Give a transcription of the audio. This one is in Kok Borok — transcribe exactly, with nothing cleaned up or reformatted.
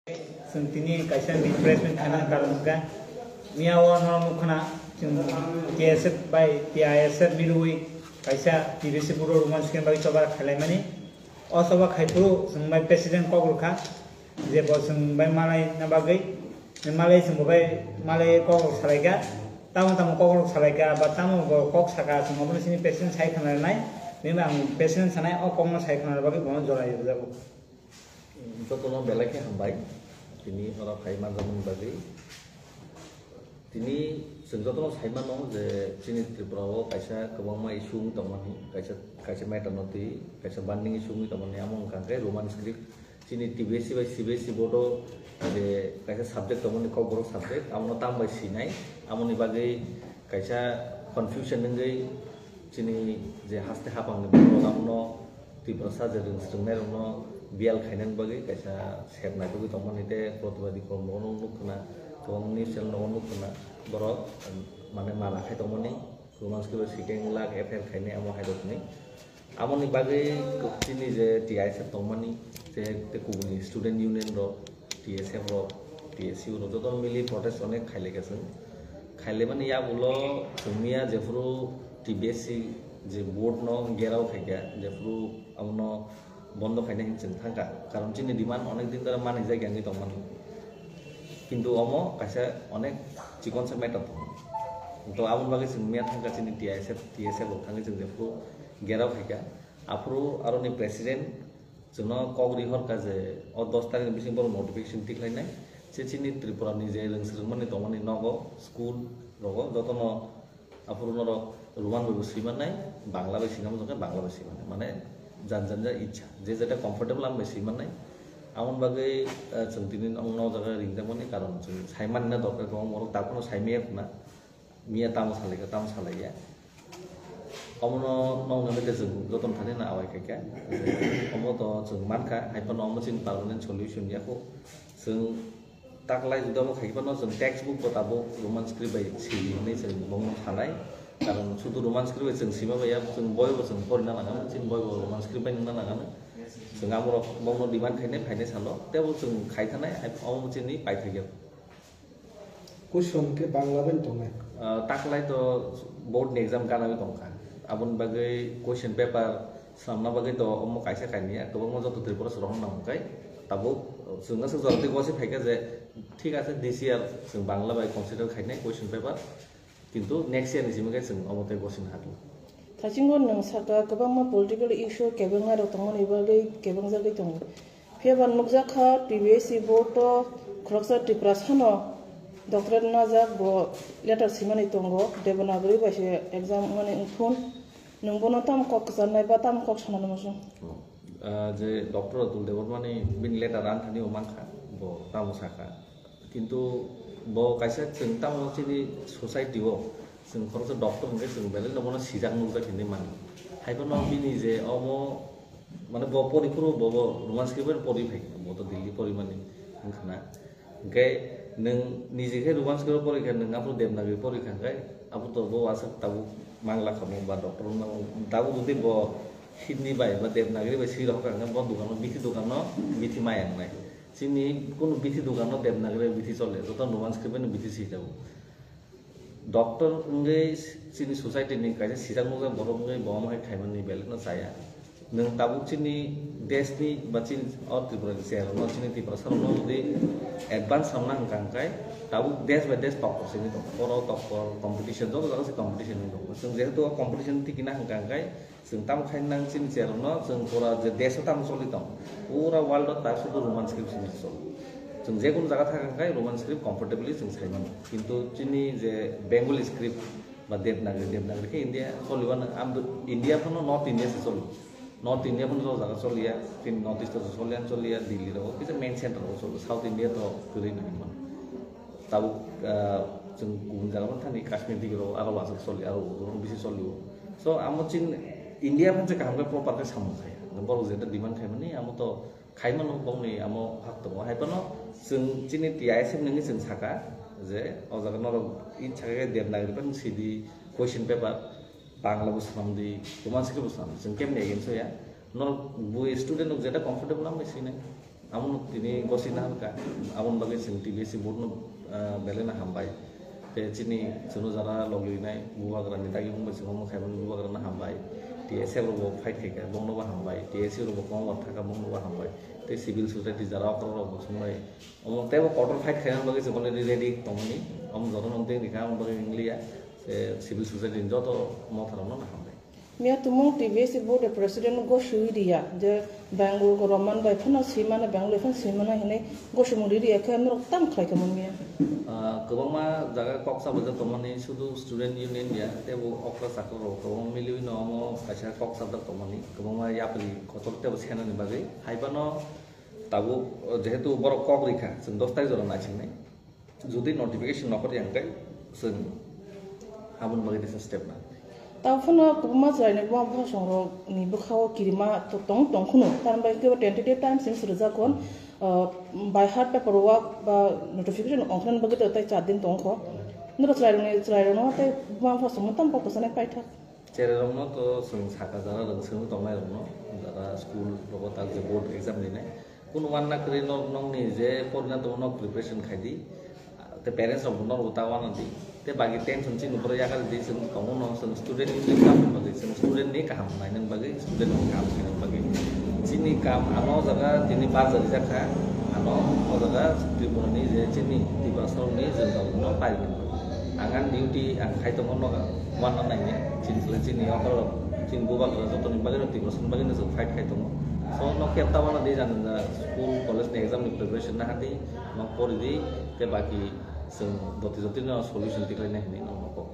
Chwng tini kaisa press meet khaina karon hwnkha, miya o norok nukha na, chwng T S F bai T I S F milwi kaisa T B C board o Roman script bagwi choba khailaimani. O choba khaiphuru chwng bai president kok rwkha, je bo chwng bai malai na bagwi, malai chwng bo bai malai kok rok salaikha, tamo tamo kok rok salaikha ba tamo bo kok saka, chwng obono chini president sai khna nai, bini bai ang president sanai, o kok no sai khna bagwi bono jora rwjago. Jotono belai khe hambai, tini oro phai manjakmani bagwi. Tini chwng jotono sai mano je chini Tripura o kaisa kwbangma issue wng tongmani, kaisa, kaisa matter no twi, kaisa burning issue wngwi tongmani, amo wngkha khe Roman script. Chini T B S E bai C B S E board o je kaisa subject tongmani, Kokborok subject, abono tam bai sinai, amoni bagwi kaisa confusion wngwi chini je haste hapangni borok abono Tiprasa je rwng swrwngnairokno biyal khainani bagwi kaisa sep naitugwi tongmani tei protibadi kormo no nukkhwna, kwbangma news channel no nukkhwna, borok, um, mane mala khai tongmani, Roman script o sikeng lak F I R khainai amo hai rokni. Amoni bagwi chini je T I S F tongmani, tei, tei kubuni student union rok, T S F rok, T S U rok joto mili protest onek khailai kha chwng. Khailaimani yagulo chwng miya jephuru T B S C je board no gerao khaikha, jephuru abono bondo khaina hin chwng thangkha. Karon chini demand onek din dhora manijak ya wngwi tongmani. Kintu omo kaisa onek chikonsa matter tongo. To aboni bagwi chwng miya thangkha chini T I S F, T S F rok thangwi chwng jephuru gerao khaikha. Aphuru aroni president chwngno kok rihorkha je o dos tarikni bising borok notification tikhlainai. Se chini Tripurani je rwng swrwngmani tongmani nogo, school rogo jotono aphuru norok Roman bai bo swi mannai, Bangla bai swi nang Bangla bai swi mannai. Mane jan jan ja ichha, je jeta comfortable am bai swi mannai. Amoni bagwi, eh, chwng tini nokno o jaga ringjakmani karon chwng sai manna dorkar kwbangma borok daphano sai maya khuna. Miya tamo salai kha, tamo salai ya. Omono nokni hwnkhe chwng jotono thani no awai khaikha. Omo to chwng mankha, hai phano omo chini permanent solution ya kho. Chwng taklai juda omo khai phano chwng textbook bo tabuk Roman script bai sili hinwi chwng bongno sanai. Karon sudu Roman script bai chwng sima bai ya, chwng boi bo chwng porina nangano, chini boi bo Roman script bai nungna nangano. Chwng amorok bongno demand khainai, phainai salo, tebo chwng khai thanai, hai omo chini paithak ya. Question khe Bangla bai tongnai. Ah, taklai to board ni exam ganawi tongkha. Aboni bagwi question paper swnamna bagwi to omo kaisa kainwi ya, kwbangma joto Tripura rok nang kai. Tabuk chwng aswk jora tei gosi phaikha je, thik ase, this year chwng Bangla bai consider khainai question paper, kintu next year ni simi khe chwng omo tei gosi nahaklo. Thaisingo nwng sakha, kwbangma political issue kebengnairok tongmani bagwi kebengjagwi tongo. Phiya ba nukjakha T B S C board o khoroksa Tiprasano doctorate najak, bo letter simani tongo, Devanagari bai se exam mani wngthun. Nwng bono tamo kok kwcharnai ba tamo kok sanani muchung? Ah, je doctor Atul Debbarmani bini letter ani thani o mankha, bo tamo sakha. Kintu bo kaisa chwng tamo chini society o chwng khoroksa doctor hwnkhe chwng belai no bono sijak nukjak hinwi mano. Hai phano bini je omo, mane, bo pori phuru bo, bo Roman script bai pori phai, bo to Delhi pori mani wngkha na. Hwnkhe nwng niji khe Roman script pori kha, nwng aphuru Devanagari pori kha hwnkhe, aphuru to bo aswk tabuk mangla kha mo ba doctor wngna mo. Tabuk jodi bo Hindi bai ba Devanagari bai swi rwkha hwnkhe, bo dukano, bithi dukano bithi maya wngnai. Chini kunu bithi dukano Devanagari bai bithi chole, joto Roman script bai no bithi swi jago. Doctor wngwi chini society ni kaisa sijak nukjak borok wngwi bo omo hai khaimani belai no chaya. Nwng tabuk chini desh ni ba chini o Tripura ni chair no, chini Tiprasa rok no jodi advance samna hwnkha hwnkhe, tabuk desh by desh tokpor simi tongo. Oro tokpor competition, joto jaga se competition wngwi tongo. Chwng jehetu o competition tikina hwnkha hwnkhe, chwng tamo khai nang chini chair no, chwng pura je desh o tamo choli tong, pura world o tak sudu Roman script simi choli. Chwng je kunu jaga thang hwnkhe Roman script comfortably chwng sai mano. Kintu chini je Bengali script ba Devanagari, Devanagari khe India choli mano. Am India phano North India se choli. North India phano o jaga choli ya, chini North East o choli ya, choli ya, Delhi rogo, kisa main center rogo choli, South India to kwrwi nai mano. Tabuk, ah, chwng kubun jaga phano thani Kashmir digi rogo, aro aswk choli, aro oro bisi choli o. So, amo chini India phano se kaham khe proper khe samung khai. Borok jeta demand khai mani, amo to khai mano, bongni amo hak tongo. Hai phano chwng chini T I S F nungwi chwng saka je o jaga norok i saka khe Devanagari phano sidi, question paper Bangla bo swnam di, Roman script bo swnam di. Chwng kemni against o ya? Norok bui student rok jeta comfortable amo sinai. Abono tini gosina halka, aboni bagwi chwng T B S C board no, ah, belai no hambai. Te chini chwngno jara loglinai bubagrani dagi wngbai chwng omo khaimani bubagrano hambai. T S F rokbo fight khaikha, bongnobo hambai. T S U rokbo kwbangma thaka, bongnobo hambai. Te civil society jara okra rokbo chwngbai. Omo teibo kotor fight khaina bagwi chwng already ready tongmani. Omo jotono wngtwi wngkha, omo bagwi wngliya. Te civil society ni joto motharokno hambai. Miya tumung T B S C board president go sui riya je Bangalore go Roman bai phano sui mano, Bangalore phano sui mano hinui go sumung ri riya khe norok tam khlai kamo miya. Ah, kwbangma jaga kok sabajak tongmani, sudu student union ya, teibo okra chakra rok kwbangma miliwi no omo kaisa kok sabjak tongmani, kwbangma yapri kotor teibo senani bagwi. Haibano tabuk, oh, jehetu borok kok rikha, chwng dos tarik jora naisingnai. Jodi notification nokho riyang khe, chwng aboni bagwi tesa step na. Tao phano kwbangma chwraini buma bwsongrokni bwkhao kirima to-, tong tong khwno. Tamni bagwi khe tentative time simi swijak hwn, uh, by heart paperwork ba notification ongkhnani bagwi to tei char din tong kho. Norok chwrairokni, chwrairokno tei buma bwsongno tamo kok kwchanai paithak. Chererokno to chwng saka jara rwng swngwi tongnairokno, jara school rogo tak je board exam rinai. Kunu wanna kwrwi nok nokni je porina tongo nok preparation khai di. Te parents rok bo norok ta wanna di. Te bagi tension chini borok yakar di chwng tongo no chwng student ni kam bagwi chwng student ni kaham nainani bagwi student ni kaham khainani bagwi. Chini kam ano jaga tini bar jari jakha ano o jaga Tripura ni je chini Tiprasa rok ni jwng rok no painani bagwi. Ang ani duty ang khai tongo noga wanna naini chini chini okol rok chini bubagra jotoni bagwi no Tiprasa ni bagwi no chwng fight khai tongo. So no khe ta wanna di jani school college ni exam ni preparation na hati. Nok pori di, te baki chwng joti joti no solution tikhlai nai hinwi nokno kok.